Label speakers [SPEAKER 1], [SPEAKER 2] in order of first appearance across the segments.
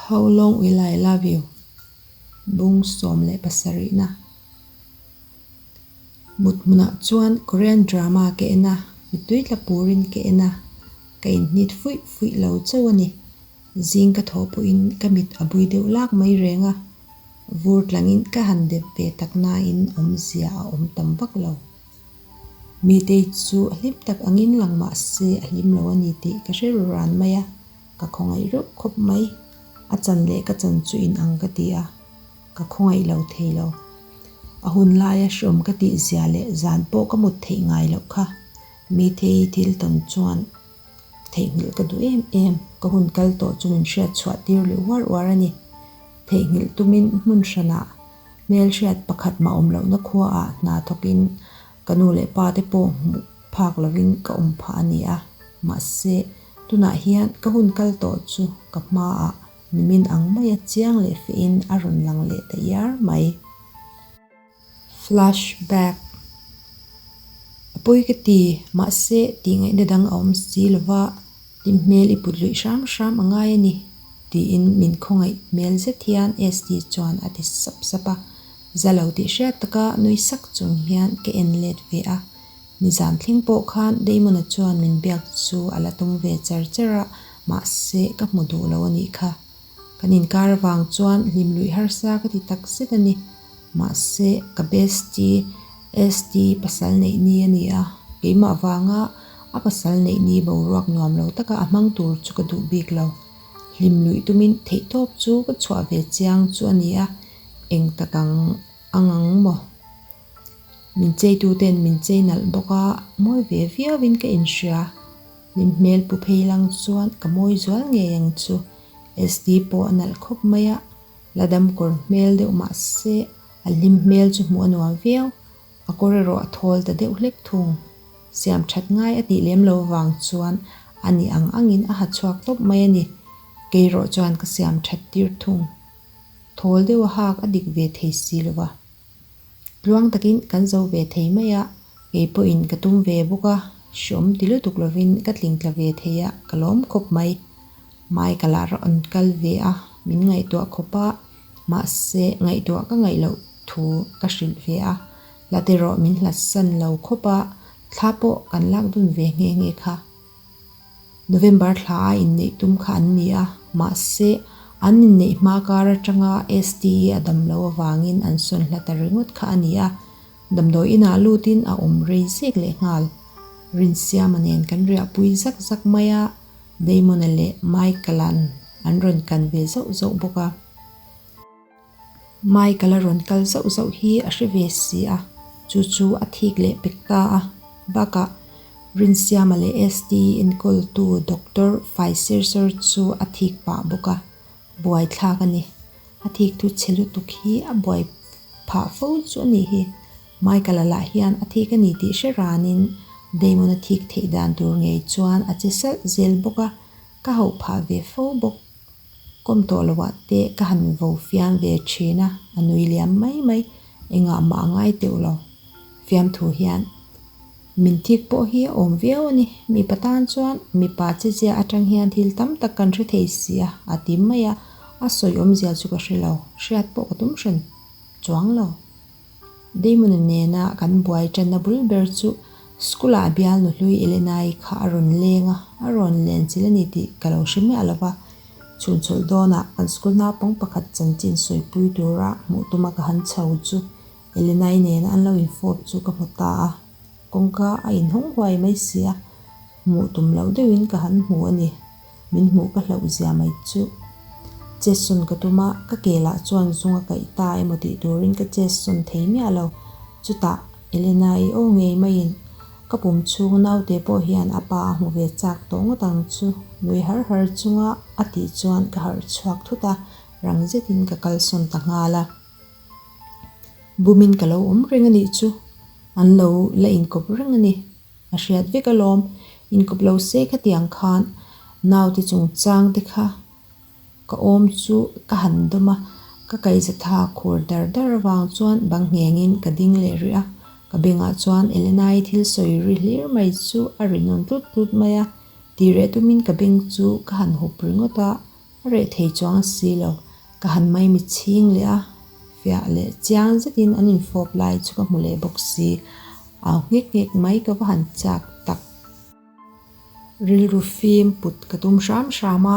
[SPEAKER 1] How long will I love you? Bung 17 na. Mut hmunah chuan Korean drama ka en a, mittui tla purin ka en a, ka inhnit fuih fuih lo chauh a ni. Zing ka thawh pawhin ka mit a bui deuh lak mai reng a, vur tlangin ka han dep ve tak nain awmzia a awm tam vak lo. Mitei chu a hlim tak angin lang mah se a hlim lo a ni tih ka hre ru ran mai a, ka khawngaih reuh khawp mai. A chan leh ka chan chu inang ka ti a, ka khawngaih lo thei lo. A hun laia hreawm ka tih zia leh zan pawh ka mut theih ngai loh kha. Mitei thil tawn chuan Theihnghilh ka duh em em, ka hun kal tawh chu min hriat chhuah tir leh uar uar a ni. Theihnghilh tumin hmun hranah hmelhriat pakhat mah awm lohna khuaah hna thawkin ka nu leh pa te pawh hmuh phak lovin ka awm phah a ni a. Mahse, tunah hian ka hun kal tawh chu ka hmaah nimin ang maia chiang leh fehin a rawn lang leh ta iar mai. Flashback A pawi ka ti, mahse tih ngaihna dang a awm si lova, hlim hmel i put luih hram hram a ngai a ni, tiin min khawngaih hmel zet hian ST chuan a ti sap sap a. Za lo tih hriat taka nui sak chung hian ka en let ve a. Nizan thleng pawh khan Damon-a chuan min biak chu a la tum ve char char a, mahse ka hmu duh lo a nih kha. Kan inkar avang chuan hlim luih harsa ka ti tak zet a ni. Mahse, ka bestie ST pasal neih ni a ni a, keimah vanga a pasal neih ni boruak nuam lo taka a hmang tur chu ka duh bik lo. Hlim luih tumin theihtawp chu ka chhuah ve chiang chu a ni a, eng tak ang ang ang maw? Min cheituten min chei nalh bawk a, mawi ve viauin ka inhria. Hlim hmel pu phei lang chuan ka mawi zual ngei ang chu. SD pawh a nalh khawp mai a, la dam kawr hmel deuh mah se a hlim hmel chu hmuh a nuam viau. A kawr erawh a thawl ta deuh hlek thung. Siam that ngai a tih lem lo vang chuan a ni ang angin a ha chhuak tawp mai a ni. Kei erawh chuan ka siam that tir thung. Thawl deuh a hak a dik ve thei si lo va. Tluang takin kan zo ve thei mai a, kei pawhin ka tum ve bawk a, hreawm ti lutuk lovin ka tling tla ve thei a, ka lawm khawp mai. Michael-a rawn kal ve a, min ngaihtuah khawp a, mahse ngaihtuah ka ngaih loh thu ka hrilh ve a, hlat erawh min hlatsan lo khawp a, thla pawh kan lak dun ve nghe nghe kha. November thla a inneih tum kha an ni a, mahse an inneih hma kar atanga STE a dam loh avangin an sawn hla ta ringawt kha a ni a, damdawi inah lutin a awm rei zek leh nghal. Rinsiama nen kan riahpui zak zak mai a, Damon-a leh Michael-a'n an rawn kan ve zauh zauh bawk a. Michael-a rawn kal zauh zauh hi a hre ve si a, chu chu a thik leh pek ta a. Bakah, Rinsiama leh ST enkawltu Doctor Faisersor chu a thik pah bawk a, buaithlak a ni. A thik thu chhe lutuk hi a buai phah fo chu a nih hi. Michael-a lah hian a thik a ni tih hre ranin Damon-a thik theih dan tur ngei chuan a che salh zel bawk a, ka hauh phah ve fo bawk. Kawm tawh lo ah te ka han vo fiam ve thin a, a nui liam mai mai, engah mah a ngai teuh lo. Fiamthu hian min thik pawh hi a awm viau a ni, mipa tan chuan mipa che zia atang hian thil tam tak kan hre thei si a, a ti mai a, a sawi awmzia chu ka hre lo, hriat pawh ka tum hran chuang lo. Damon-a nena kan buai tanna bul ber chu school-ah bialnu hlui Elena-i kha a rawn leng a, a rawn len chilh a ni tih ka lo hre miah lo va. Chhun chawlh dawnah kan school naupang pakhat chanchin sawipui tura hmuh tuma ka han chho chu Elena-i nena an lo infawp chu ka hmu ta a, kawngka a inhawng huai mai si a, hmuh tum loh deuhin ka han hmu a ni. Min hmuh ka hlauh zia mai chu. Chessawn ka tum a, ka ke lah chuan zung a kaih ta emaw tih turin ka chessawn thei miah lo. Chutah Elena-i aw ngei maiin ka pum chhung naute pawh hian a pa a hmu ve chak tawh ngawt ang chu nui har har chunga a tih chuan ka harh chhuak thut a, rang zetin ka kalsawn ta nghal a. Bumin ka lo awm reng a nih chu, an lo la inkawp reng a ni. A hriat vek alawm, inkawp lo se khatiang khan naute chungchang te kha ka awm chu ka han dawm a, ka kaihzatha khur dar dar avang chuan bang nghengin ka ding leh rih a, ka bengah chuan Elena-i thil sawi ri hlir mai chu a ri nawn tlut tlut mai a, ti reh tumin ka beng chu ka han hup ringawt a. A reh thei chuang si lo. Ka han maimi chhing leh a, fiah leh chiang zetin an infawp lai chu ka hmu leh bawk si. Au nghek nghek mai ka va han chak tak. Rilru fim put ka tum hram hram a,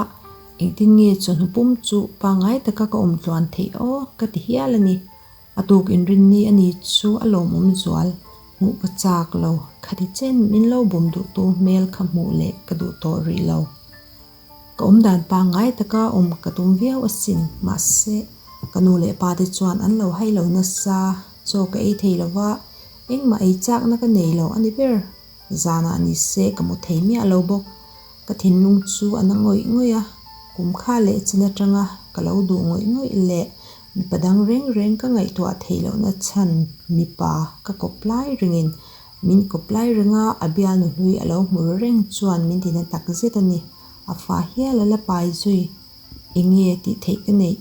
[SPEAKER 1] engtin nge chawhnu pum chu pangngai taka ka awm tluan theih aw ka ti hial a ni. A tuk inrinni a ni chu a lawmawm zual, hmuh ka chak lo, khati chen min lo bum duhtu hmel kha hmuh leh ka duh tawh rih lo. Ka awm dan pangngai taka awm ka tum viau asin, mahse ka nu leh pa te chuan an lo hai lo nasa, chaw ka ei thei lo va, engmah ei chakna ka nei lo a ni ber. Zanah ni se ka mu thei miah lo bawk. Ka thinlung chu a na ngawih ngawih a, kum kha leh chin atanga ka lo duh ngawih ngawih leh mipa dang reng reng ka ngaihtuah theih lohna chhan mipa ka kawp lai rengin min kawp lai renga a bialnu hlui a lo hmu ru reng chuan min tina tak zet a ni. A fa hial a la pai zui. Eng nge tih theih ka neih?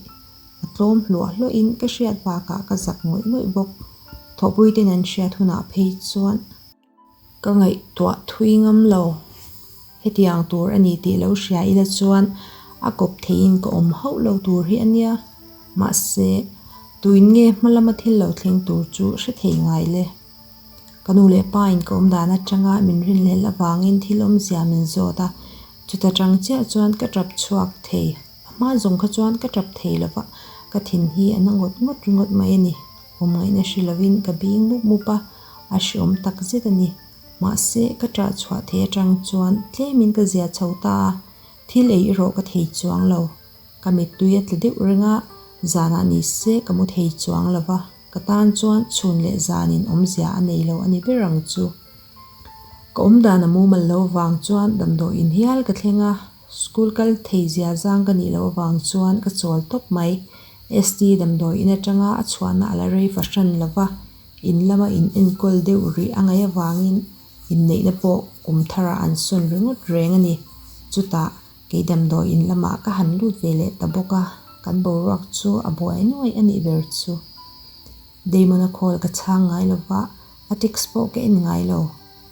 [SPEAKER 1] A tlawm hluah hluahin ka hriat bakah ka zak ngawih ngawih bawk. Thawhpuite'n an hriat hunah phei chuan. Ka ngaihtuah thui ngam lo. Hetiang tur a ni tih lo hria ila chuan a kawp theiin ka awm hauh lo tur hi a nia. Mahse, tuin nge hma lama thil lo thleng tur chu hre thei ngai le. Ka nu leh pa in ka awm dan atanga min rinhlelh avangin thil awmzia min zawt a, chuta tang chiah chuan ka tap chhuak thei. A hma zawng kha chuan ka tap thei lova, ka thin hi a na ngawt ngawt ringawt mai a ni. Awm ngaihna hre lovin ka bing mup mup a, a hreawm tak zet a ni. Mahse, ka ṭah chhuah thei aṭang chuan tlemin ka zia chho ta a, thil ei erawh ka thei chuang lo. Ka mittui a tla deuh reng a, zanah ni se ka mu thei chuang lo va, ka tan chuan chhun leh zanin awmzia a nei lo a ni ber ang chu. Ka awmdan a mumal lo vang chuan damdawiin hial ka thleng a, School kal thei zia zang ka nih loh avang chuan ka chawl tawp mai. ST damdawi in atanga a chhuahna a la rei fahran lo va, in lama in enkawl deuh rih a ngaih avangin inneihna pawh kum tharah an sawn ringawt reng a ni. Chutah kei damdawi in lamah ka han lut ve leh ta bawk a, kan boruak chu a buai nuaih a nih ber chu. Damon-a call ka chhang ngai lo va, a text pawh ka en ngai lo.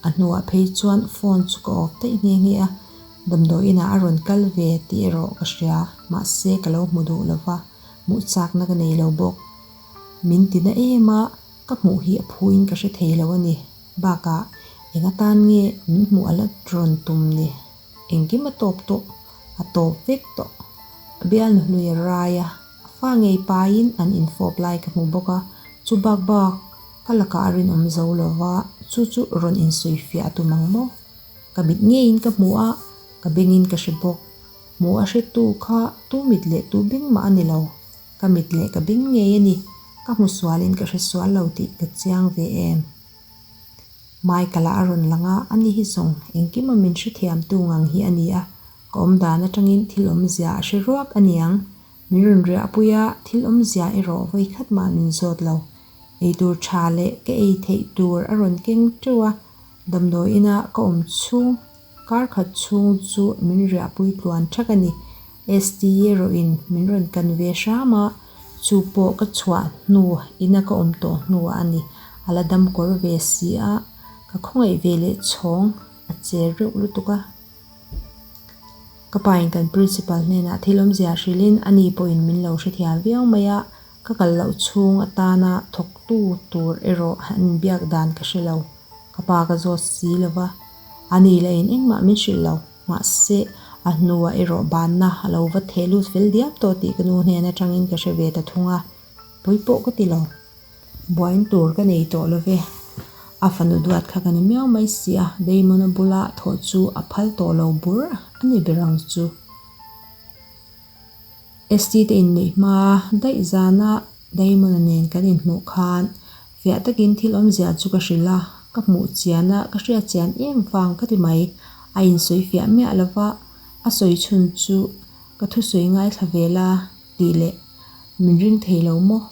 [SPEAKER 1] A hnuah phei chuan phone chu ka off daih nghe nghe a, damdawi inah a rawn kal ve tih erawh ka hria, mahse ka lo hmu duh lo va, hmuh chakna ka nei lo bawk. Min ti na em a, ka hmuh hi a phuin ka hre thei lo a ni. Bakah eng atan nge min hmuh a la rawn tum ni? Engkim a tawp tawh, a tawp vek tawh. A bialnu hlui a rai a, a fa ngei paiin an infawp lai ka hmu bawk a, chu bak bak Ka lakah a rinawm zo lo va, chu chu rawn insawi fiah a tum ang maw? Ka mit ngeiin ka hmu a, ka bengin ka hre bawk. Hmuh a hretu kha tu mit leh tu beng mah a ni lo. Ka mit leh ka beng ngei a ni. Ka hmu sualin ka hre sual lo tih ka chiang ve em? Michael-a a rawn lang a, ani hi zawng engkima min hrethiamtu ngang hi a ni a, ka awmdan atangin thil awmzia a hre ruak a niang. Min rawn riahpui a, thil awmzia erawh vawikhat mah min zawt lo. Eitur tha leh ka ei theih tur a rawn keng teuh a, damdawi ina ka awm chhung kar khat chhung chu min riahpui tluan thak a ni. ST erawhin min rawn kan ve hram a, chu pawh ka chhuah hnu ina ka awm tawh hnuah a ni. A la dam kawr ve si a, ka khawngaih ve leh chhawng a che reuh lutuk a. Ka pain kan principal hnenah thil awmzia hrilhin ani pawhin min lo hrethiam viau mai a, Ka kal loh chhung atana thawktu tur erawh an inbiak dan ka hre lo. Ka pa ka zawt si lo va, a ni la in engmah min hrilh lo. Mahse, a hnuah erawh banna a lo va theh lut fel diam tawh tih ka nu hnen atangin ka hre ve ta thung a, pawi pawh ka ti lo. Buain tur ka nei tawh lo ve. A fanu duat kha ka ni miau mai si a, Damon-a bula thawh chu a phal tawh lo bur a ni ber ang chu. ST te inneih hma daih zana Damon-a nen kan inhmuh khan fiah takin thil awmzia chu ka hrilh a, ka hmuh chian a, ka hriat chian em vang ka ti mai. A insawi fiah miah lo va, a sawi chhun chu ka thusawi ngaithla ve la tih leh min ring thei lo maw?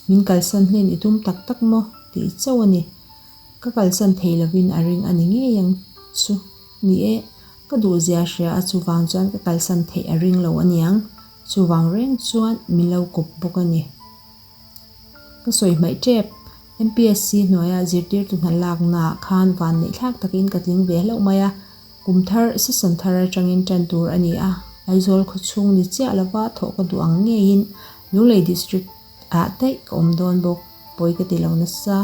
[SPEAKER 1] Min kalsan hlen i tum tak tak maw? tih chauh a ni. Ka kalsan thei lovin a ring a ni ngei ang chu. Ni e, ka duhzia hria a chuvang chuan ka kalsan theih a ring lo aniang, chuvang reng chuan min lo kawp bawk a ni. Ka sawi hmaih tep, MPSC hnuaia zirtirtu hna laknaah khan van neih thlak takin ka tling ve hlauh mai a, kum thar, season thar atangin tan tur a ni a, Aizawl khaw chhung ni chiah lova thawh ka duh ang ngeiin Lunglei District ah daih ka awm dawn bawk. Pawi ka ti lo nasa.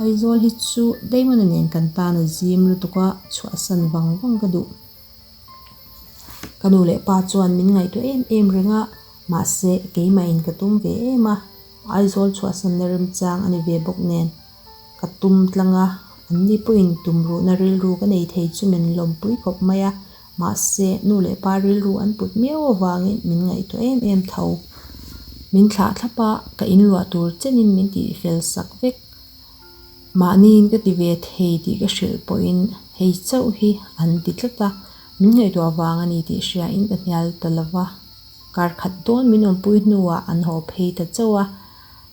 [SPEAKER 1] Aizawl hi chu Damon-a nen kan tan a zim lutuk a, chhuahsan vang vang ka duh. Ka nu leh pa chuan min ngaihtuah em em reng a, mahse keimahin ka tum ve em a, Aizawl chhuahsanna remchang a ni ve bawk nen ka tum tlang a, anni pawhin tumruhna rilru ka nei thei chu min lawmpui khawp mai a, mahse nu leh pa rilru an put miau avangin min ngaihtuah em em tho. Min thlah thlap a, ka inluah tur chenin min tihfel sak vek. Mahniin ka ti ve thei tih ka hrilh pawhin hei chauh hi an ti tlat a, min ngaihtuah vang a ni tih hriain ka hnial ta lo va. Kar khat dawn min awmpui hnuah an haw phei ta chauh a,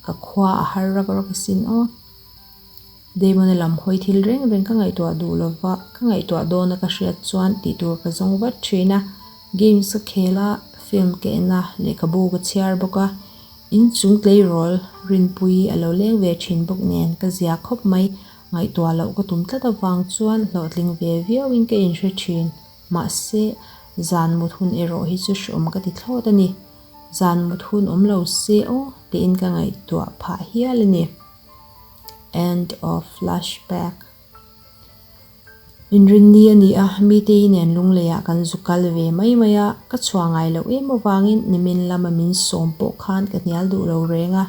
[SPEAKER 1] ka khua a har rak rak asin aw. Damon-a lam hawi thil reng reng ka ngaihtuah duh lo va, ka ngaihtuah dawna ka hriat chuan tih tur ka zawng vat thin a. Games ka khel a, film ka en a, lehkhabu ka chhiar bawk a. Inchung tleirawl Rinpuii a lo leng ve thin bawk nen ka zia khawp mai. Ngaihtuah loh ka tum tlat avang chuan hlawhtling ve viauin ka inhre thin. Mahse, zan mut hun erawh hi chu hreawm ka ti thlawt a ni. Zan mut hun awm lo se aw tiin ka ngaihtuah phah hial a ni. End of flashback. Inrinni a ni a, Mitei nen Lungleiah kan zu kal ve mai mai a, ka chhuah ngai loh em avangin nimin lama min sawm pawh khan ka hnial duh lo reng a,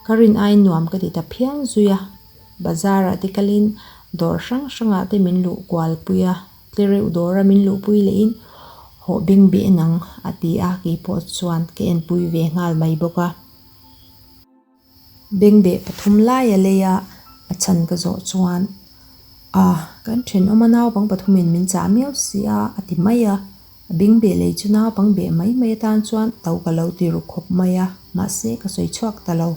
[SPEAKER 1] ka rin aiin nuam ka ti ta phian zui a, bazar-ah te kalin dawr hrang hrangah te min luh kual pui a, tlereuh dawra min luhpui lehin hawh beng beh nang a ti a, keipawh chuan ka enpui ve nghal mai bawk a. Bengbeh pathum lai a lei a, a chhan ka zawh chuan, A, kan thenawma naupang pathumin min chah miau si a, a ti mai a. A bengbeh lei chu naupang beh mai mai atan chuan to ka lo ti ru khawp mai a, mahse ka sawi chhuak ta lo.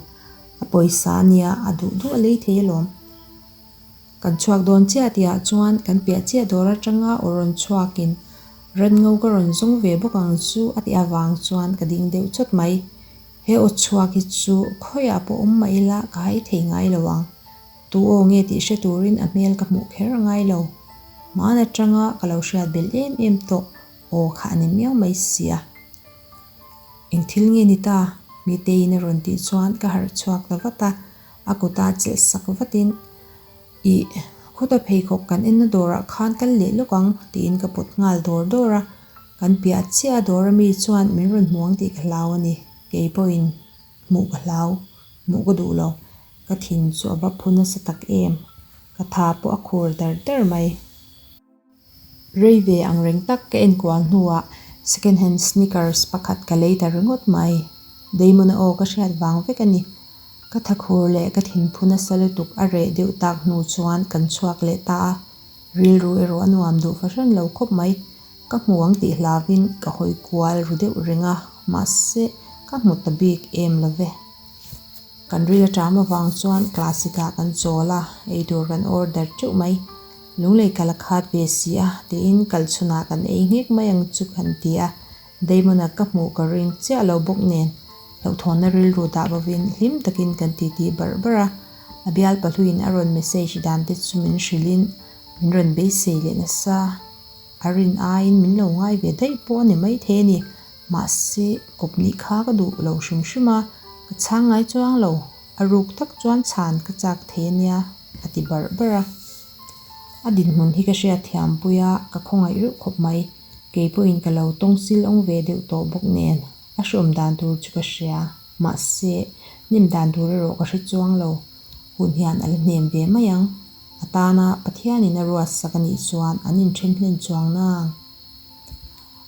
[SPEAKER 1] A pawisa a nia, a duh duh a lei thei alawm. Kan chhuak dawn chiah tihah chuan kan piah chiah dawr atanga aw rawn chhuakin Ranngo ka rawn zawng ve bawk ang chu a tih avang chuan ka ding deuh chawt mai. He aw chhuak hi chu khawiah pawh awm mah ila ka hai thei ngai lo ang. Tu aw nge tih hre turin a hmel ka hmuh kher a ngai lo. Hmaan atanga ka lo hriat belh em em tawh aw kha a ni miau mai sia. Eng thil nge ni ta? Miteiin a rawn tih chuan ka harh chhuak ta vat a, a kuta chelh sak vatin Ih, khuta pheikhawk kan enna dawrah khan kal leh lawk ang tiin ka pawt nghal dawr dawr a, kan piah chiah a dawr ami chuan min rawn hmu ang tih ka hlau a ni, kei pawhin hmuh ka hlau, hmuh ka duh lo, ka thin chu a va phu nasa tak em, ka tha pawh a khur dar dar mai. Rei ve ang reng tak ka enkual hnuah second hand sneakers pakhat ka lei ta ringawt mai. Damon-a aw ka hriat vang vek a ni. Ka thakhur leh ka thinphu nasa lutuk a reh deuh tak hnu chuan kan chhuak leh ta a, rilru erawh a nuam duh fahran lo khawp mai. Ka hmu ang tih hlauvin ka hawi kual ru deuh reng a, mahse ka hmu ta bik em lo ve. Kan ril a ṭam avang chuan classic ah kan chawl a, eitur kan order teuh mai. Lunglei kal a khat ve si a, tiin kal chhunah kan ei nghek mai ang chu kan ti a, Damon-a ka hmuh ka ring chiah lo bawk nen hlauhthawnna rilru dah bovin hlim takin kan titi barh barh a, a bial pahluin a rawn message dan te chu min hrilhin min rawn beisei leh nasa. A rin aiin min lo ngai ve daih pawh a ni maithei a ni, mahse kawp nih kha ka duh lo hrim hrim a, ka chhang ngai chuang lo. A ruk tak chuan chhan ka chak thei a nia, a ti barh barh a. A dinhmun hi ka hriat thiam pui a, ka khawngaih reuh khawp mai. Kei pawhin ka lo tawng sil awng ve deuh tawh bawk nen, a hreawm dan tur chu ka hria. Mahse, hnem dan tur erawh ka hre chuang lo. Hun hian a la hnem ve mai ang. A tana Pathianin a ruat sak a nih chuan an inthen hlen chuang nang.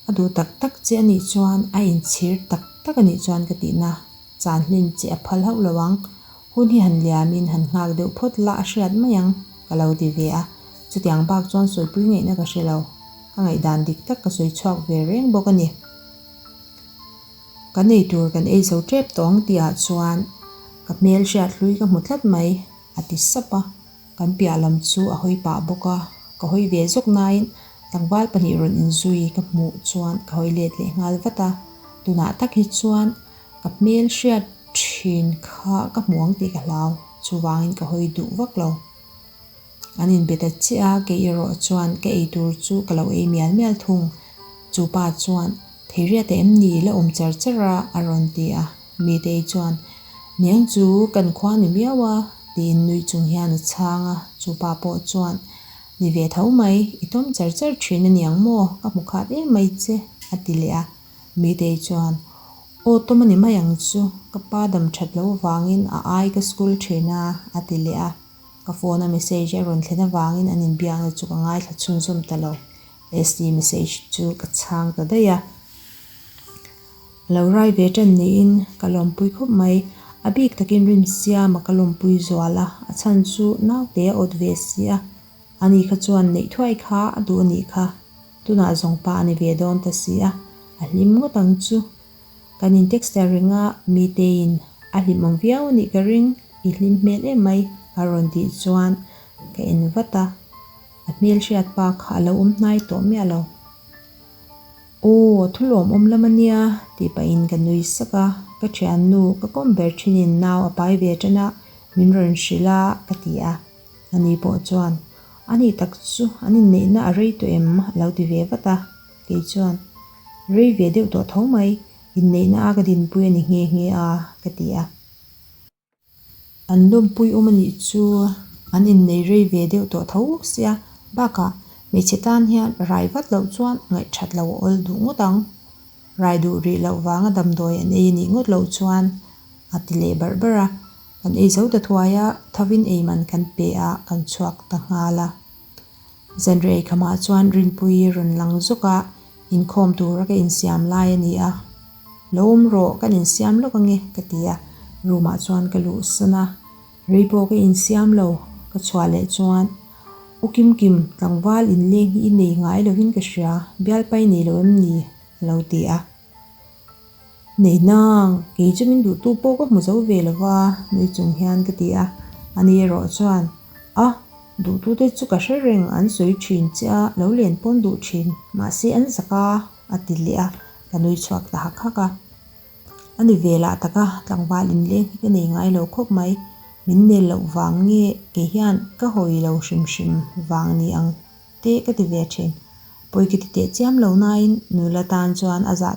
[SPEAKER 1] A duh tak tak che a nih chuan a inchhir tak tak a nih chuan ka tihna. Chan hlin che a phal hauh lo ang. Hun hi han liamin han nghak deuh phawt la a hriat mai ang, ka lo ti ve a. Chutiang bak chuan sawipui ngaihna ka hre lo. Ka ngaihdan dik tak ka sawi chhuak ve reng bawk a ni. Kan ei tur kan ei zo tep tawh ang tihah chuan ka hmel hriat hlui ka hmu tlat mai, a ti sap a. Kan piah lam chu a hawi pah bawk a, ka hawi ve zawk nain tlangval pahnih rawn inzui ka hmuh chuan ka hawi let leh nghal vat a. Tunah tak hi chuan Ka hmel hriat thin kha ka hmu ang tih ka hlau, chuvangin ka hawi duh vak lo. An inbe ta chiah a, kei erawh chuan ka ei tur chu ka lo ei mial mial thung. Chu pa chuan, Theiriate em ni la awm char char a? a rawn ti a. Mitei chuan, Niang chu kan khua ni miau a, tiin nui chung hian a chhang a. Chupa pawh chuan, Ni ve tho mai, i tawm char char thin a niang maw? Ka hmu khat em mai che, a ti leh a. Mitei chuan, Aw tawm a ni mai ang chu, ka pa dam that loh avangin a ai ka school thin a, a ti leh a. Ka phone a message a rawn thlen avangin an inbiakna chu ka ngaithla chhunzawm ta lo. SD message chu ka chhang ta daih a. A lo rai ve tan niin ka lawmpui khawp mai. A bik takin Rinsiama ka lawmpui zual a, a chhan chu naute a awt ve si a. Ani kha chuan neih thuai kha a duh a nih kha. Tunah zawng pa a ni ve dawn ta si a, a hlim ngawt ang chu. Kan in text ta reng a, Miteiin a hlimawm viau a nih ka ring, i hlim hmel em mai a rawn tih chuan ka en vat a. A hmel hriat pa kha a lo awm hnai tawh miah lo. Aw, thu lawmawm lam a nia, tih pahin ka nui sak a, ka thiannu ka kawm ber thinin nau a pai ve tan a, min rawn hrilh a, ka ti a. Ani pawh chuan, A nih tak chu an inneihna a rei tawh em? a lo ti ve vat a. Kei chuan, Rei ve deuh tawh tho mai, inneihna a ka dinpui a ni nghe nghe a, ka ti a. An lawmpui awm a nih chu an innei rei ve deuh tawh tho sia, bakah hmeichhe tan hian rai vat loh chuan ngaihthat lo a awl duh ngawt ang. Rai duh rih loh vanga damdawi an ei a nih ngawt loh chuan a ti leh barh barh a, kan ei zo ta thuai a, thovin ei man kan pe a, kan chhuak ta nghal a. Zanriah eikhamah chuan Rinpuii rawn lang zawk a, inkhawm tura ka insiam lai a ni a. Lo awm rawh, kan insiam lawk ange, ka ti a, room ah chuan ka luhsan a. Rei pawh ka insiam lo, ka chhuah leh chuan, U Kimkim, tlangval inleng hi i nei ngai lovin ka hria, bialpai nei lo em ni? a lo ti a. Nei nang, kei chu min duhtu pawh ka hmu zo ve lo va, nui chung hian ka ti a. Ani erawh chuan, A, duhtute chu ka hre reng, an sawi thin che a, lo len pawn duh thin, mahse an zak a, a ti leh a, ka nui chhuak ta hak hak a. A ni ve lah taka tlangval inleng hi ka nei ngai lo khawp mai, min nel loh vang nge kei hian ka hawi lo hrim hrim vang ni ang te ka ti ve thin. Pawi ka ti teh chiam lo nain nula tan chuan a zah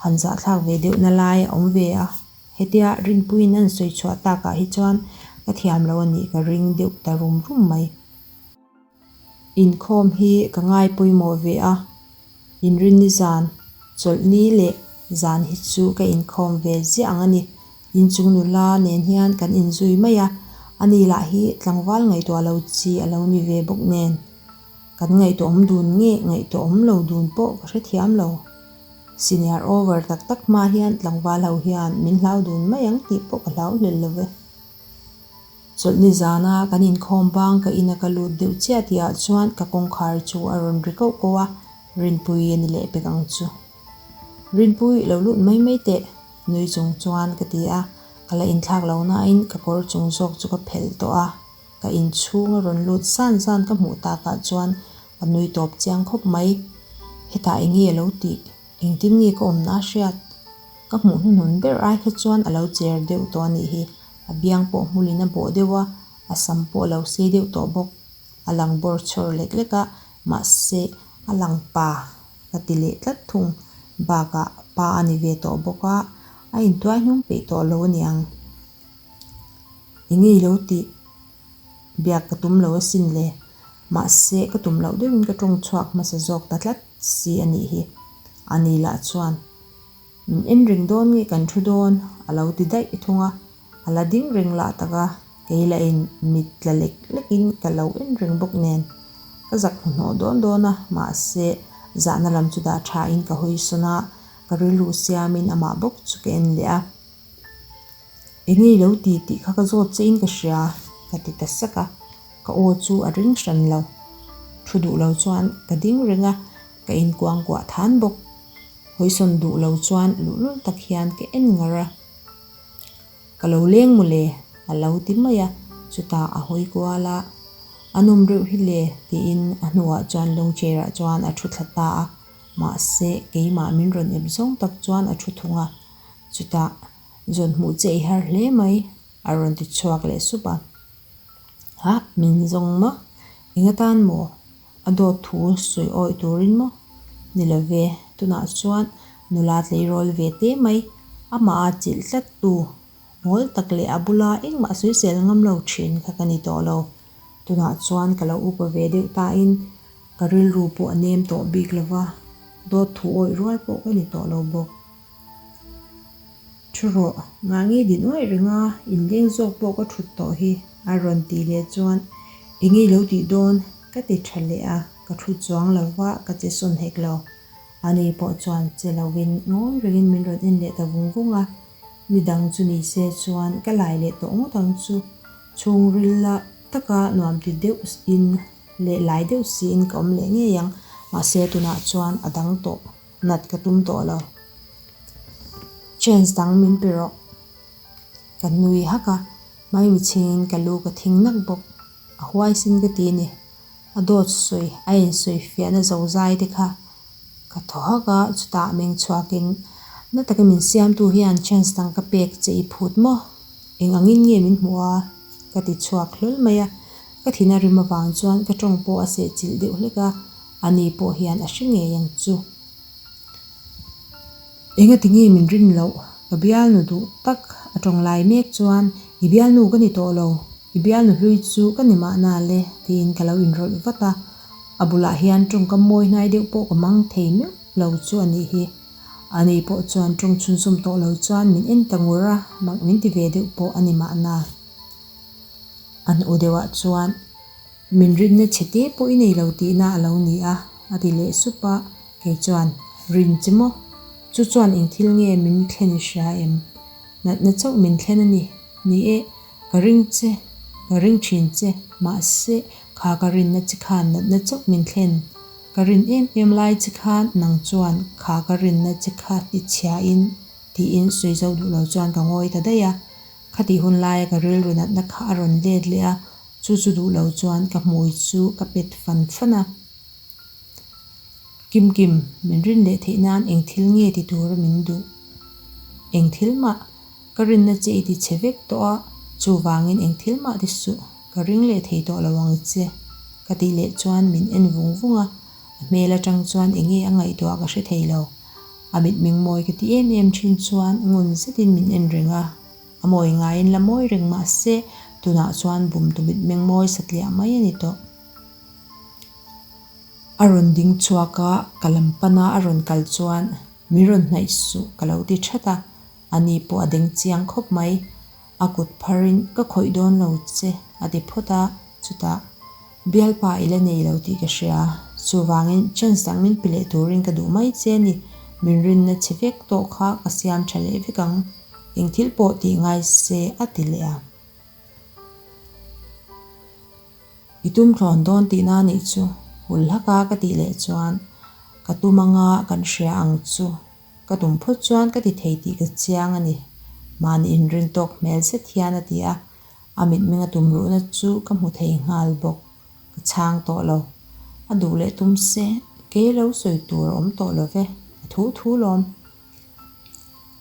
[SPEAKER 1] han zahthlak ve deuh na lai a awm ve a, hetia Rinpuiin an sawi chhuah takah hi chuan ka thiam lo a nih ka ring deuh ta rum rum mai. Inkhawm hi ka ngai pawimawh ve a, inrinni zan, chawlhni leh zan hi chu ka inkhawm ve ziah ang a ni. Inchung nula nen hian kan inzui mai a, ani lah hi tlangval ngaihtuah lo chi a lo ni ve bawk nen. Kan ngaihtuahawm dun nge ngaihtuahawm lo dun pawh ka hrethiam lo. Senior over tak tak hma hian tlangval ho hian min hlau dun mai ang tih pawh ka hlau hlel lo ve. Chawlhni zana kan inkhawm bang ka ina ka lut deuh chiah tihah chuan ka kawngkhar chu a rawn ri koh koh a, Rinpui a ni leh pek ang chu. Rinpui lo lut mai mai teh, nui chung chuan ka ti a, ka la inthlak lo nain ka kawr chung zawk chu ka phelh tawh a, ka inchhung a rawn lut zan zan ka hmuh takah chuan ka nui tawp chiang khawp mai. Hetah eng nge a lo tih? Engtin nge ka awmna a hriat? Ka hmuh hnuhnun ber ai kha chuan a lo cher deuh tawh a nih hi. A biang pawh hmulin a bawh deuh a, a sam pawh a lo sei deuh tawh bawk. A lang bawr chhawr lek lek a, mahse a lang pa ka ti leh tlat thung. Bakah pa a ni ve tawh bawk a, a intuai hnung peih tawh lo a niang. Eng nge i lo tih? Biak ka tum lo asin le. Mahse ka tum loh deuhin ka tawng chhuak hmasa zawk ta tlat si a nih hi. Ani lah chuan. Min en reng dawn nge kan thu dawn? a lo ti daih thung a, a la ding reng lah tak a, kei lah in mit tla lek lek in ka lo en reng bawk nen. Ka zak hnuhnawh dawn dawn a, mahse zahna lam chu dah tha in ka hawi sawn a, ka rilru siam in amah bawk chu ka en leh a. Enge i lo ti tih kha ka zawt che in ka hria, ka ti ta sak a, ka aw chu a ring hran lo. Thu duh lo chuan ka ding reng a, ka inkuangkuah than bawk. Hawisawn duh lo chuan luhlul tak hian ka en ngar a. Ka lo leng maw le? a lo ti mai a, chutah a hawi kual a. A nawm reuh hi le tiin a hnuah chuan lung chair ah chuan a thu thla ta a, mahse keimah min rawn ep zawng tak chuan a thu thung a. Chutah zawn hmuh che i har hle mai a rawn ti chhuak leh sup a. Hah min zawng maw? Eng atan maw? A dawt thu sawi awih turin maw? Ni lo ve. Tunah chuan nula tleirawl ve te mai, amah a chilh tlat tu mawl tak leh a bula engmah sawisel ngam lo thin kha ka ni tawh lo. Tunah chuan ka lo upa ve deuh tain ka rilru pawh a nem tawh bik lo va, dawt thu awih rual pawh ka ni tawh lo bawk. Thu rawh, ngah nge din uaih reng a, inleng zawk pawh ka thut tawh hi, a rawn tih leh chuan eng nge i lo tih dawn? ka ti tha leh a, ka thu chuang lo va, ka che sawn hek lo. Ani pawh chuan che lovin ngawi rengin min rawn en leh ta vung vung a, ni dang chu ni se chuan ka lai leh tawh ngawt ang chu. Chhungril la taka nuam ti deuh in leh lai deuh siin ka awm leh ngei ang, mahse tunah chuan a dang tawh. Nat ka tum tawh lo. Chance dang min pe rawh. Ka nui hak a, maimi chhingin ka lu ka thing nak bawk. A huaisin ka ti ni. A dawt sawi, a insawi fiahna zo zai te kha. Ka thaw hak a, chutah meng chhuakin, Na taka min siamtu hian chance dang ka pek che i phut maw? Eng angin nge min hmuh a? Ka ti chhuak hlawl mai a. Ka thin a rim avang chuan ka tawng pawh a sehchilh deuh hlek a. Ani pawh hian a hre ngei ang chu. Engati nge min rin loh? Ka bialnu duh tak a tawng lai mek chuan, I bialnu ka ni tawh lo, i bialnu hlui chu ka ni mahna le, tiin ka lo inrawlh vat a. A bulah hian tawngkam mawi hnai deuh pawh ka mang thei meuh lo chu a nih hi. Ani pawh chuan tawng chhunzawm tawh lo chuan min en ta ngur a, mak min ti ve deuh pawh a ni mahna. An u deuhah chuan. Min rinna chhe te pawh i nei lo tihna a lo ni a, a ti leh sup a, kei chuan, Rin che maw? Chu chuan eng thil nge min thlen i hria em? Natna chauh min thlen a ni. Ni e, ka ring che, ka ring thin che, mahse, kha ka rinna che khan natna chauh min thlen. Ka rin em em lai che khan nang chuan kha ka rinna che kha ti chhiain, tiin sawi zo duh lo chuan ka ngawi ta daih a. Khatih hun laia ka rilru natna kha a rawn let leh a, chu chu duh lo chuan ka hmui chu ka pet fan fan a. Kim Kim, min rin leh theih nan eng thil nge ti tura min duh? Eng thil mah? Ka rinna che i ti chhe vek tawh a, chuvangin eng thil mah ti suh, ka ring leh thei tawh lo ang che, ka tih leh chuan min en vung vung a, a hmel atang chuan eng nge a ngaihtuah ka hre thei lo. A mitmeng mawi ka ti em em thin chuan ngun zetin min en reng a, a mawi ngaiin la mawi reng mah se tunah chuan bumtu mitmeng mawi satliah mai a ni tawh. A rawn ding chhuak a, ka lam pana a rawn kal chuan min rawn hnaih suh ka lo ti that a, ani pawh a deng chiang khawp mai. A kut pharin ka khawih dawn lo che a ti phawt a, chutah bialpa i la nei lo tih ka hria, chuvangin chance dang min pe leh turin ka duh mai che a ni, min rinna chhe vek tawh kha ka siam tha leh vek ang, eng thil pawh tih ngai se a ti leh a. I tum thlawn dawn tihna a nih chu, hul hlak a ka tih leh chuan ka tum anga kan hria ang chu. Ka tum phawt chuan ka ti thei tih ka chiang a ni. Mahni inrin tawk hmel zet hian a ti a, a mitmeng a tum ruhna chu ka hmu thei nghal bawk. Ka chhang tawh lo. A duh leh tum se, kei lo sawi tur a awm tawh lo ve, a thu thu lawm.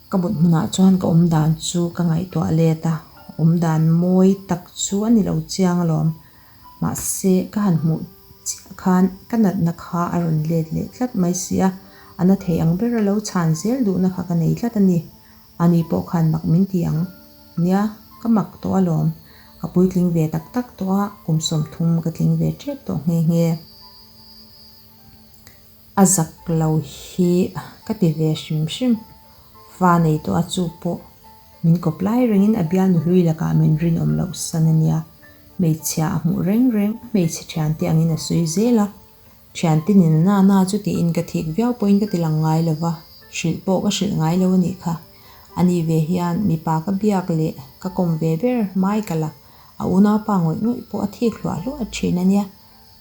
[SPEAKER 1] Ka mut hmunah chuan ka awm dan chu ka ngaihtuah let a, awm dan mawi tak chu a ni lo chiang alawm. Mahse, ka han hmuh chiah khan ka natna kha a rawn let leh tlat mai si a, a na thei ang bera lo chhan zel duhna kha ka nei tlat a ni. Ani pawh khan mak min ti ang. Nia, ka mak tawh alawm. Ka puitling ve tak tak tawh a, kum 30 ka tling ve tep tawh nghe nghe. A zak lo hi ka ti ve hrim hrim. Fa nei tawh a chu pawh min kawp lai rengin a bialnu hlui lakah min rinawm loh san a nia. Hmeichhia a hmuh reng reng a hmeichhe thiante angin a sawi zel a. Thiante nin na na chu tiin ka thik viau pawhin ka ti lang ngai lo va, hrilh pawh ka hrilh ngai lo a nih kha. Ani ve hian mipa ka biak leh ka kawm ve ber Michael-a a unaupa ngawih ngawih pawh a thik hluah hluah thin a nia.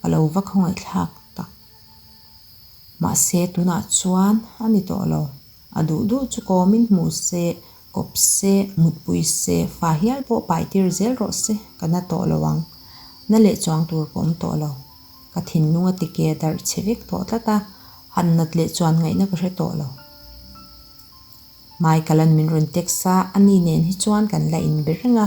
[SPEAKER 1] Ka lo va khawngaihthlak tak. Mahse tunah chuan a ni tawh lo. A duh duh chu kawmin hmu se, kawp se, mutpui se, fa hial pawh pai tir zel rawh se, ka na tawh lo ang. Na leh chuang tur ka awm tawh lo. Ka thinlung a tike darh chhe vek tawh tlat a, han nat leh chuan ngaihna ka hre tawh lo. Michael-a'n min rawn text a, ani nen hi chuan kan la inbe reng a.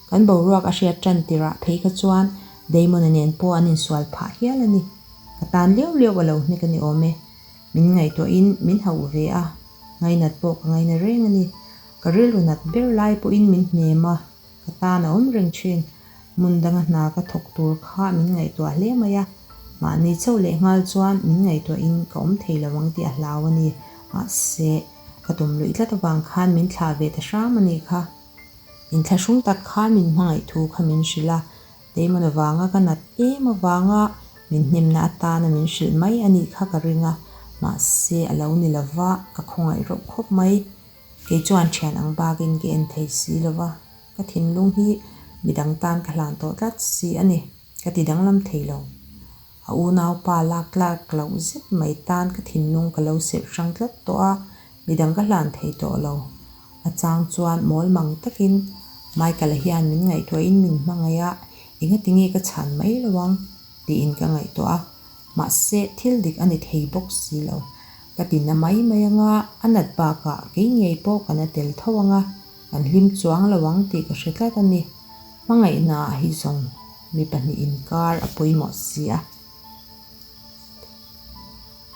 [SPEAKER 1] Kan boruak a hriat tan tirah phei kha chuan Damon-a nen pawh an insual phah hial a ni. Ka tan liau liau a lo hnek a ni awm e. Min ngaihtuahin min hauh ve a, ngainat pawh ka ngaina reng a ni. Ka rilru nat ber lai pawhin min hnem a, ka tan a awm reng thin. Hmun danga hna ka thawk tur kha min ngaihtuah hle mai a, mahni chauh leh nghal chuan min ngaihtuahin ka awm thei lo ang tih a hlau a ni. Mahse, ka tum luih tlat avang khan min thlah ve ta hram a nih kha. Inthlahrung tak khan min hmangaih thu kha min hrilh a, Damon avanga ka nat em avanga min hnemna atana min hrilh mai a nih kha ka ring a, mahse a lo ni lova, ka khawngaih reuh khawp mai. Kei chuan thian ang bakin ka en thei si lova, ka thinlung hi midang tan ka hlan tawh tlat si a ni, ka ti danglam thei lo. A unaupa lak tlak loh zet mai tan ka thinlung ka lo serh hrang tlat tawh a, midang ka hlan thei tawh lo. A chang chuan mawl mang takin Michael-a hian min ngaihtuahin min hmangaih a, engati nge ka chhan mai lo ang? tiin ka ngaihtuah a, mahse thil dik a ni thei bawk si lo. Ka ti na mai mai anga, a nat bakah kei ngei pawh kan a tel tho anga, kan hlim chuang lo ang tih ka hre tlat a ni. Hmangaihnaah hi zawng mi pahnih inkar a pawimawh si a.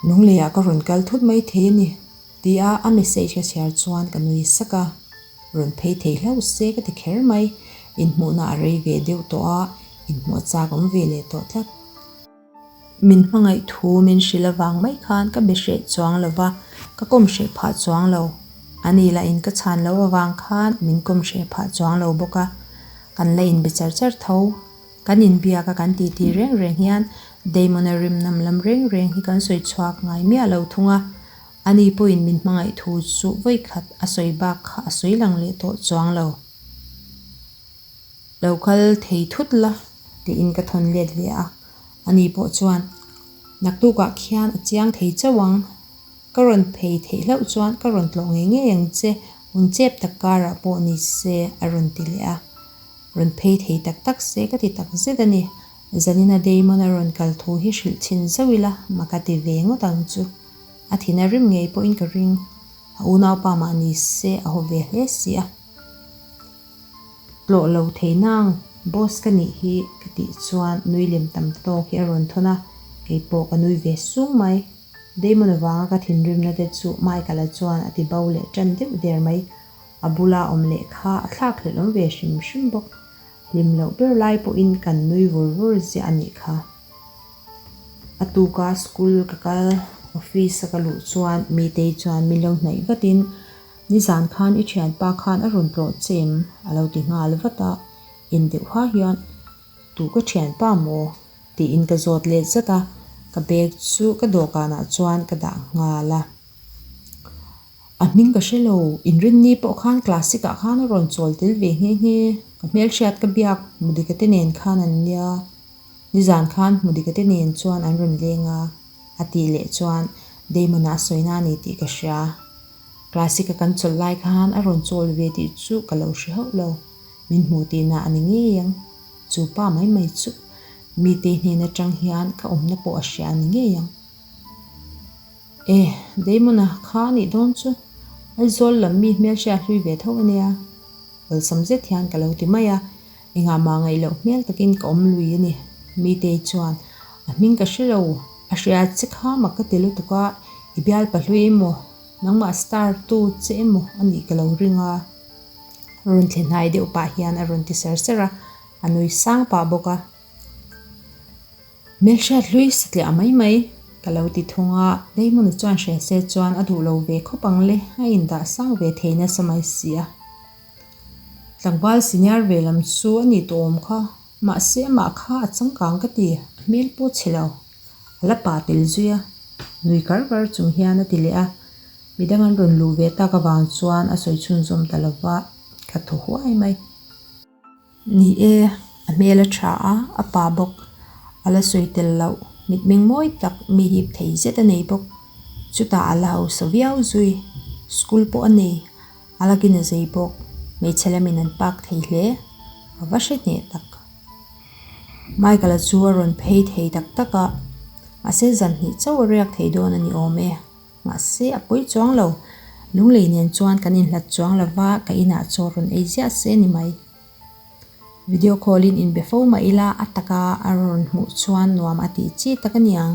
[SPEAKER 1] Lungleiah ka rawn kal thut mai thei a ni tia a message ka chhiar chuan ka nui sak a, rawn phei thei hlauh se ka ti kher mai. Inhmuhna a rei ve deuh tawh a, inhmuh a chak awm ve leh tawh tlat. Min hmangaih thu min hrilh avang mai khan ka be hreh chuang lo va, ka kawm hreh phah chuang lo. Ani lah in ka chhan loh avang khan min kawm hreh phah chuang lo bawk a, kan la inbe char char tho. Kan inbiak a kan titi reng reng hian Damon-a rim nam lam reng reng hi kan sawi chhuak ngai miah lo thung a, ani pawhin min hmangaih thu chu vawikhat a sawi bak kha a sawi lang leh tawh chuang lo. Lo kal thei thut la tiin ka thawn let ve a, ani pawh chuan naktukah khian a chiang thei chauh ang, ka rawn phei theih hlauh chuan ka rawn tlawh ngei ngei ang che, hun chep tak karah pawh ni se a rawn ti leh a, rawn phei thei tak tak se ka ti tak zet a ni, Zanina Damon a rawn kal thu hi hrilh chhin zauh ila ma ka ti ve ngawt ang chu, a thin a rim ngei pawhin ka ring, a unaupa mah ni se a haw ve hle si a. Tlawh lo thei nang, boss ka nih hi ka tih chuan nui lem tam tawk hi a rawn thawn a, kei pawh ka nui ve sung mai. Damon avanga ka thinrimna te chu Michael-a chuan a ti bo leh tan deuh der mai. A bula awm leh kha a thlak hlelh awm ve hrim hrim bawk. Hlim loh ber lai pawhin kan nui vur vur ziah a nih kha. A tuka school ka kal, office a ka luh chuan Mitei chuan min lo hnaih vatin Nizan khan i thianpa khan a rawn tlawh che em? a lo ti nghal vat a, en deuh ha hian Tu ka thianpa maw? tiin ka zawt let zat a, ka bag chu ka dawhkanah chuan ka dah nghal a. A hming ka hre lo, inrinni pawh khan classic ah khan a rawn chawl tel ve nghe nghe, ka hmelhriat ka biak Mudika te nen khan an nia, nizan khan Mudika te nen chuan an rawn leng a, a tih leh chuan Damon-a a sawina a ni tih ka hria. Classic a kan chawlh lai khan a rawn chawl ve tih chu ka lo hre hauh lo. Min hmuh tihna a ni ngei ang. Chu pa mai mai chu mite hnen atang hian ka awmna pawh a hria a ni ngei ang. E, Damon-a kha a nih dawn chu Aizawl lam mi hmelhriat hlui ve tho a nia. Awlsam zet hian ka lo ti mai a, engah mah ngaih loh hmel takin ka awm lui a ni. Mite chuan a hming ka hre lo, a hria che kha mak ka ti lutuk a, i bial pahlui emaw, nangmah star tu che emaw a nih ka lo ring a. Rawn thle hnai deuh pah hian a rawn ti ser ser a, a nui sang pah bawk a. Hmelhriat hlui satliah mai mai ka lo ti thung a, Damon-a chuan hria se chuan a duh lo ve khawp ang le, a indah sang ve thei nasa mai si a. Tlangval senior ve lam chu a nih tawh awm kha, mahse amah kha a changkang ka ti, a hmel pawh chhe lo. A la pah tel zui a, nui kar kar chung hian a ti leh a, midang an rawn luh ve tak avang chuan a sawi chhunzawm ta lo va, ka thaw huai mai. Ni e, a hmel a tha a, a pa bawk. A la sawi tel loh, mitmeng mawi tak mi hip thei zet a nei bawk. Chutah a la hausa viau zui, school pawh a nei, a lakin a zei bawk. Hmeichhe lamin an pak thei hle, a va hre hneh tak. Michael-a chu a rawn phei thei tak tak a, mahse zan hnih chauh a riak thei dawn a ni awm e. Mahse a pawi chuang lo, Lunglei nen chuan kan inhlat chuang lo va, ka inah chaw rawn ei ziah se ni mai. Video call in inbe fo mah ila a taka a rawn hmuh chuan nuam a tih chi tak a niang.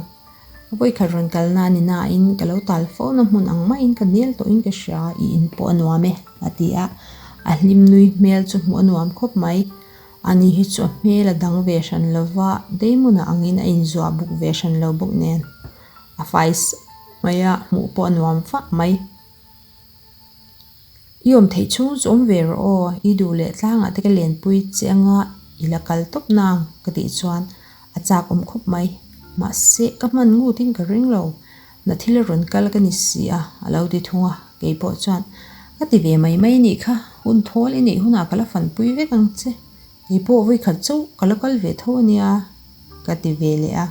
[SPEAKER 1] Ka vawikhat rawn kal na ni nain ka lo tal fo na hmun ang maiin ka nel tawhin ka hria, i in pawh a nuam e, a ti a. A hlim nui hmel chu hmuh a nuam khawp mai. Ani hi chu a hmel a dang ve hran lo va, Damon-a angin a inzuah buk ve hran lo bawk nen a fai mai a, hmuh pawh a nuam vah mai. I awm theih chhung chu awm ve rawh aw, i duh leh tlangah te ka lenpui che anga i la kal tawp nang ka tih chuan a chak awm khawp mai. Mahse, ka hman ngutin ka ring lo, na thil a rawn kal ka ni si a, a lo ti thung a, kei pawh chuan ka ti ve mai mai nih kha, hun thawl i neih hunah ka la fanpui vek ang che, kei pawh vawikhat chauh ka la kal ve tho a nia ka ti ve leh a.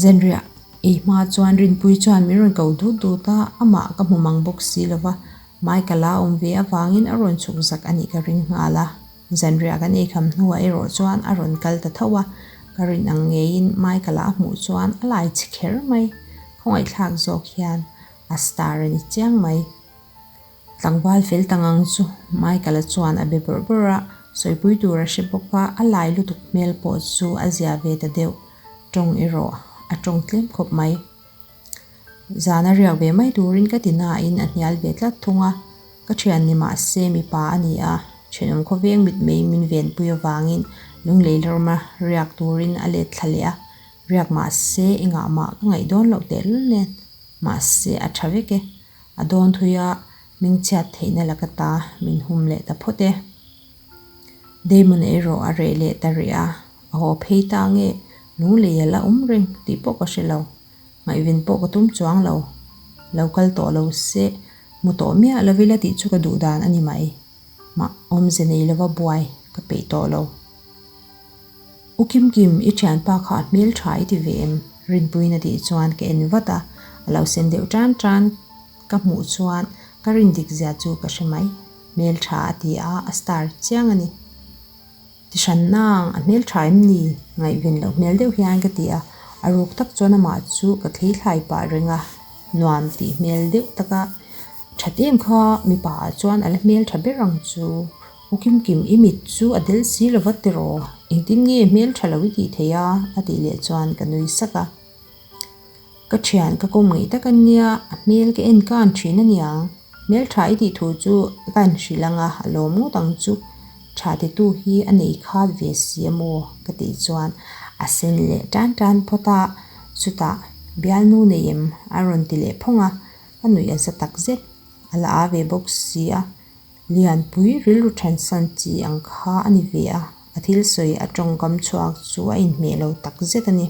[SPEAKER 1] Zanriah ei hma chuan Rinpuii chuan min rawn ko dut dut a, amah ka hmu mang bawk si lo va, Michael-a awm ve avangin a rawn chhuk zak a nih ka ring nghal a. Zanriah kan eikham hnuah erawh chuan a rawn kal ta tho a, ka rin ang ngeiin Michael-a a hmuh chuan a lai chhe kher mai, khawngaihthlak zawk hian a star a ni chiang mai. Tlangval fel ta ngang chu Michael-a chuan a be bawrh bawrh a, sawipui tur a hre bawk a, a lai lutuk hmel pawh chu a zia ve ta deuh, tawng erawh a tawng tlem khawp mai. Zana riak ve mai turin ka ti nain a hnial ve tlat thung a, ka thian ni mah se mipa a ni a, thenawm khawveng mitmei min venpui avangin lunglei lerma riak turin a let thla leh a, riak mah se engah mah ka ngaih dawn loh tehlul nen, mahse a tha vek e. A dawn thui a, hmingchhiat theihna laka ta min hum leh ta phawt e. Damon erawh a reh leh ta rih a, a haw phei ta nge lunglei a la awm reng tih pawh ka hre lo. Ngaihven pawh ka tum chuang lo. Lo kal tawh lo se, hmu tawh miah lo ila tih chu ka duh dan a ni mai. Mah awmze nei lova buai ka peih tawh lo. U Kim Kim, i thianpa kha a hmel tha i ti ve em? Rinpuiin a tih chuan ka en vat a, a lo sen deuh tan tan ka hmuh chuan ka rin dik zia chu ka hre mai. Hmel tha a ti a, a star chiang a ni. Ti hran nang, a hmel tha em ni? Ngaihven loh hmel deuh hian ka ti a, a ruk tak chuan amah chu ka thleithlai pah reng a, nuam tih hmel deuh taka that em kha mipa ah chuan a la hmel tha ber ang chu. U Kim Kim, i mit chu a del si lo va tiraw? Engtin nge hmel tha lo i tih theih a? a tih leh chuan ka nui sak a. Ka thian ka kawm ngeih tak a nia, a hmel ka en kan thin a niang. Hmel tha i tih thu chu ka han hrilh ang a, a lawm ngawt ang chu. Tha titu hi a nei khat ve si a maw? ka tih chuan a sen leh tan tan phawt a, chutah bialnu nei em? a rawn ti leh phawng a, ka nuih a za tak zet. A la a ve bawk si a. Lianpui rilru thansan chi ang kha a ni ve a, a thil sawi a tawngkam chhuak chu a inhmeh lo tak zet a ni.